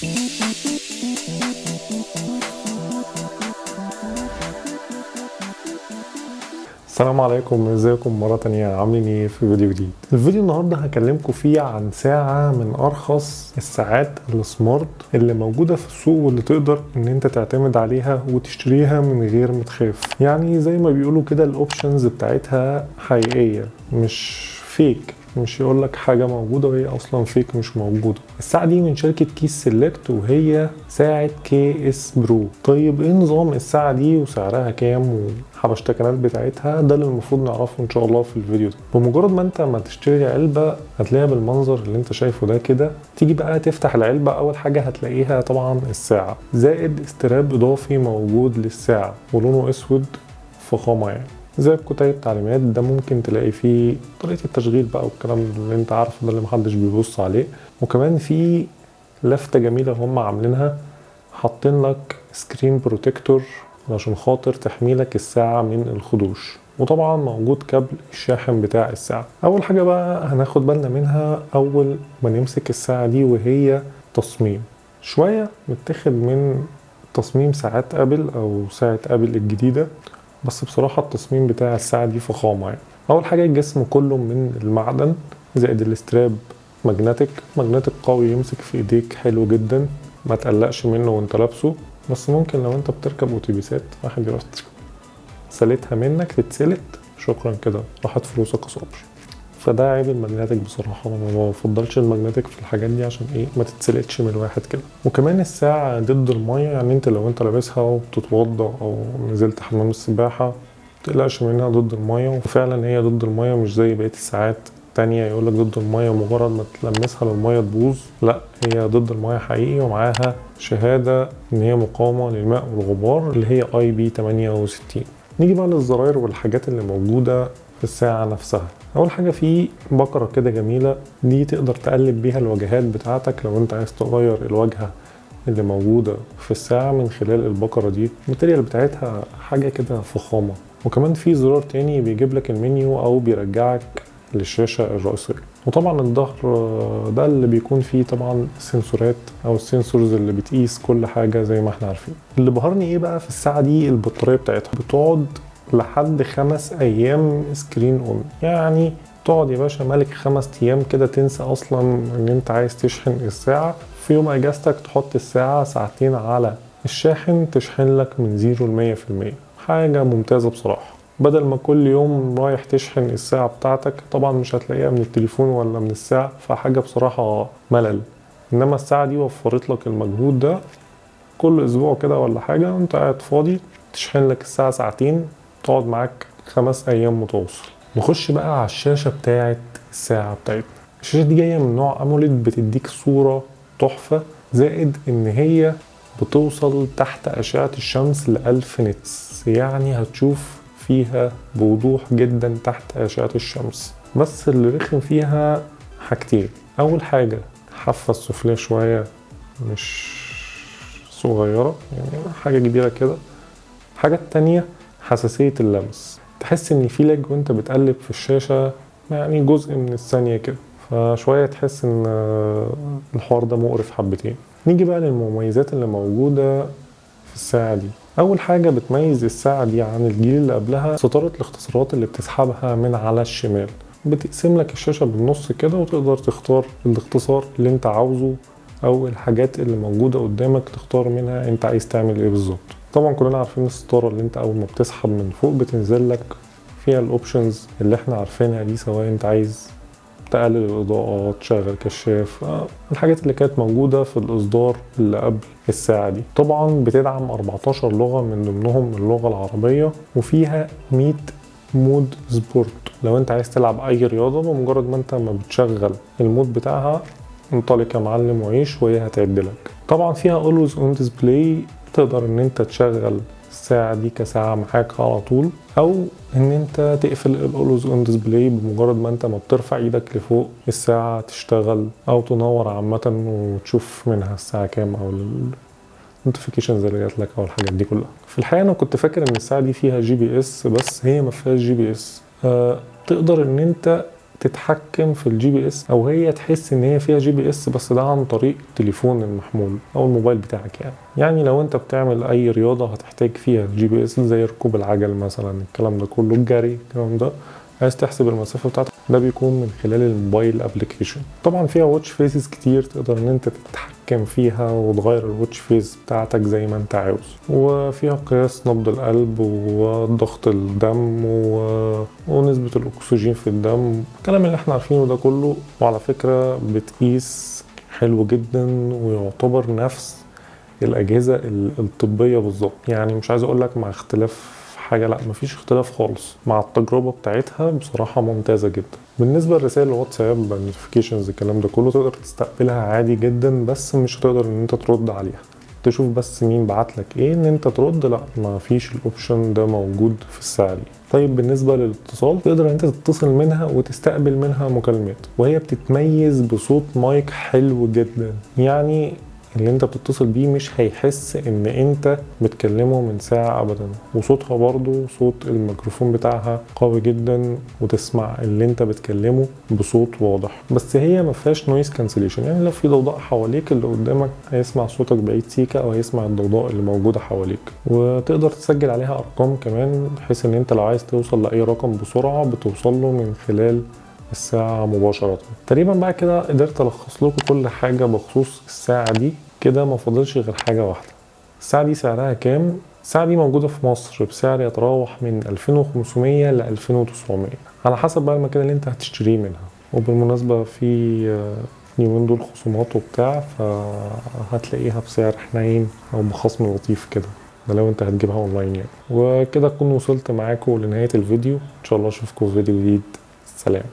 السلام عليكم، ازيكم مرة تانية؟ عاملين ايه في فيديو جديد؟ الفيديو النهاردة هكلمكم فيه عن ساعة من ارخص الساعات ال smart اللي موجودة في السوق، واللي تقدر ان انت تعتمد عليها وتشتريها من غير ما تخاف. يعني زي ما بيقولوا كده ال options بتاعتها حقيقية مش fake، مش يقولك حاجة موجودة وهي اصلا fake مش موجودة. الساعة دي من شركة Kieslect وهي ساعة KS Pro. طيب ايه نظام الساعة دي وسعرها كام وحبشتكنات بتاعتها؟ ده اللي المفروض نعرفه ان شاء الله في الفيديو ده. بمجرد ما انت ما تشتري علبة هتلاقيها بالمنظر اللي انت شايفه ده كده. تيجي بقى تفتح العلبة، اول حاجة هتلاقيها طبعا الساعة، زائد strap اضافي موجود للساعة ولونه اسود فخامة يعني، زي كتيب تعليمات ده ممكن تلاقي فيه طريقة التشغيل بقى والكلام اللي انت عارفه ده اللي محدش بيبص عليه. وكمان في لفتة جميلة هم عاملينها، حاطين لك screen protector علشان خاطر تحميلك الساعة من الخدوش، وطبعا موجود كابل الشاحن بتاع الساعة. اول حاجة بقى هناخد بالنا منها اول ما نمسك الساعة دي وهي تصميم شوية متاخد من تصميم ساعات ابل او ساعة ابل الجديدة، بس بصراحة التصميم بتاع الساعة دي فخامة يعني. أول حاجة الجسم كله من المعدن، زائد ال strap magnetic، magnetic قوي يمسك في ايديك حلو جدا، ما تقلقش منه وانت لابسه. بس ممكن لو انت بتركب اتوبيسات واحد يروح سالتها منك تتسلت، شكرا كده راحت فلوسك يا صبري. فده عيب ال magnetic بصراحة، انا ما بفضلش ال magnetic في الحاجات دي عشان ايه؟ ما تتسلقش من الواحد كده. وكمان الساعة ضد المية، يعني انت لو انت لابسها وبتتوضى او نزلت حمام السباحة متقلقش منها، ضد المية. وفعلا هي ضد المية، مش زي بقية الساعات التانية يقولك ضد المية مجرد ما تلمسها للمية تبوظ، لا هي ضد المية حقيقي، ومعاها شهادة ان هي مقاومة للماء والغبار اللي هي IP 68. نيجي بقى للزراير والحاجات اللي موجودة في الساعة نفسها. أول حاجة في بكرة كده جميلة، دي تقدر تقلب بيها الواجهات بتاعتك لو أنت عايز تغير الواجهة اللي موجودة في الساعة من خلال البكرة دي. ال material بتاعتها حاجة كده فخامة. وكمان في زرار تاني بيجيب لك المنيو أو بيرجعك للشاشة الرئيسية. وطبعا الظهر ده اللي بيكون فيه طبعا سنسورات او ال sensors اللي بتقيس كل حاجة زي ما احنا عارفين. اللي بهرني ايه بقى في الساعة دي؟ البطارية بتاعتها بتقعد لحد 5 ايام screen on، يعني تقعد يا باشا مالك 5 ايام كده تنسى اصلا ان انت عايز تشحن الساعة. في يوم اجازتك تحط الساعة ساعتين على الشاحن تشحن لك من 0 لمية في المية، حاجة ممتازة بصراحة. بدل ما كل يوم رايح تشحن الساعة بتاعتك، طبعا مش هتلاقيها من التليفون ولا من الساعة، فحاجة بصراحة ملل. انما الساعة دي وفرت لك المجهود ده، كل اسبوع كده ولا حاجة وانت قاعد فاضي تشحن لك الساعة ساعتين تقعد معاك 5 ايام متواصل. نخش بقى على الشاشة بتاعت الساعة بتاعتنا. الشاشة دي جاية من نوع AMOLED، بتديك صورة تحفة، زائد ان هي بتوصل تحت أشعة الشمس ل1000 nits، يعني هتشوف فيها بوضوح جدا تحت أشعة الشمس. بس اللي رخم فيها حاجتين. أول حاجة الحافة السفلية شوية مش صغيرة، يعني حاجة كبيرة كده. الحاجة التانية حساسية اللمس، تحس إن في lag وأنت بتقلب في الشاشة، يعني جزء من الثانية كده، فشوية تحس إن الحوار ده مقرف حبتين. نيجي بقى للمميزات اللي موجودة في الساعة دي. أول حاجة بتميز الساعة دي عن الجيل اللي قبلها ستارة الاختصارات اللي بتسحبها من على الشمال، بتقسم لك الشاشة بالنص كده وتقدر تختار الاختصار اللي انت عاوزه أو الحاجات اللي موجودة قدامك تختار منها انت عايز تعمل ايه بالظبط. طبعا كلنا عارفين الستارة اللي انت أول ما بتسحب من فوق بتنزل لك فيها ال options اللي احنا عارفينها دي، سواء انت عايز تقلل الإضاءة، تشغل كشاف، الحاجات اللي كانت موجودة في الإصدار اللي قبل الساعة دي. طبعا بتدعم 14 لغة من ضمنهم اللغة العربية، وفيها 100 mode sport. لو انت عايز تلعب أي رياضة بمجرد ما انت ما بتشغل ال mode بتاعها انطلق يا معلم وعيش وهي هتعدلك. طبعا فيها always on display، تقدر ان انت تشغل الساعة دي كساعة معاك على طول، او ان انت تقفل ال always on display بمجرد ما انت ما بترفع ايدك لفوق الساعة تشتغل او تنور عامة وتشوف منها الساعة كام او ال notifications اللي جات لك او الحاجات دي كلها. في الحقيقة انا كنت فاكر ان الساعة دي فيها GPS، بس هي ما فيهاش GPS. تقدر ان انت تتحكم في ال GPS، او هي تحس ان هي فيها GPS، بس ده عن طريق التليفون المحمول او الموبايل بتاعك. يعني لو انت بتعمل اي رياضة هتحتاج فيها ال GPS، زي ركوب العجل مثلا، الكلام ده كله، الجري، الكلام ده، عايز تحسب المسافة بتاعتك، ده بيكون من خلال ال mobile application. طبعا فيها watch faces كتير تقدر ان انت تتحكم فيها وتغير ال watch face بتاعتك زي ما انت عاوز، وفيها قياس نبض القلب وضغط الدم ونسبة الاكسجين في الدم، الكلام اللي احنا عارفينه ده كله. وعلى فكرة بتقيس حلو جدا ويعتبر نفس الأجهزة الطبية بالظبط، يعني مش عايز اقول لك مع اختلاف حاجة، لا مفيش اختلاف خالص مع التجربة بتاعتها، بصراحة ممتازة جدا. بالنسبة لرسائل الواتساب ال notifications الكلام ده كله تقدر تستقبلها عادي جدا، بس مش هتقدر ان انت ترد عليها، تشوف بس مين بعت لك ايه، ان انت ترد لا مفيش ال option ده موجود في الساعة دي. طيب بالنسبة للاتصال تقدر ان انت تتصل منها وتستقبل منها مكالمات، وهي بتتميز بصوت مايك حلو جدا، يعني اللي انت بتتصل بيه مش هيحس ان انت بتكلمه من ساعة ابدا، وصوتها برضو صوت الميكروفون بتاعها قوي جدا وتسمع اللي انت بتكلمه بصوت واضح. بس هي ما فيهاش noise cancellation، يعني لو في ضوضاء حواليك اللي قدامك هيسمع صوتك بعيد سيكا او هيسمع الضوضاء اللي موجودة حواليك. وتقدر تسجل عليها ارقام كمان، بحيث ان انت لو عايز توصل لاي رقم بسرعة بتوصل له من خلال الساعة مباشرة. تقريبا بقى كده قدرت الخص لكم كل حاجة بخصوص الساعة دي، كده ما فاضلش غير حاجة واحدة. الساعة دي سعرها كام؟ الساعة دي موجودة في مصر بسعر يتراوح من 2500 ل 2900 على حسب بقى المكان اللي انت هتشتريه منها. وبالمناسبة في اليومين دول خصومات وبتاع، فهتلاقيها بسعر حنين او بخصم لطيف كده، ده لو انت هتجيبها اونلاين يعني. وكده اكون وصلت معاكم لنهاية الفيديو، ان شاء الله اشوفكم في فيديو جديد. سلام.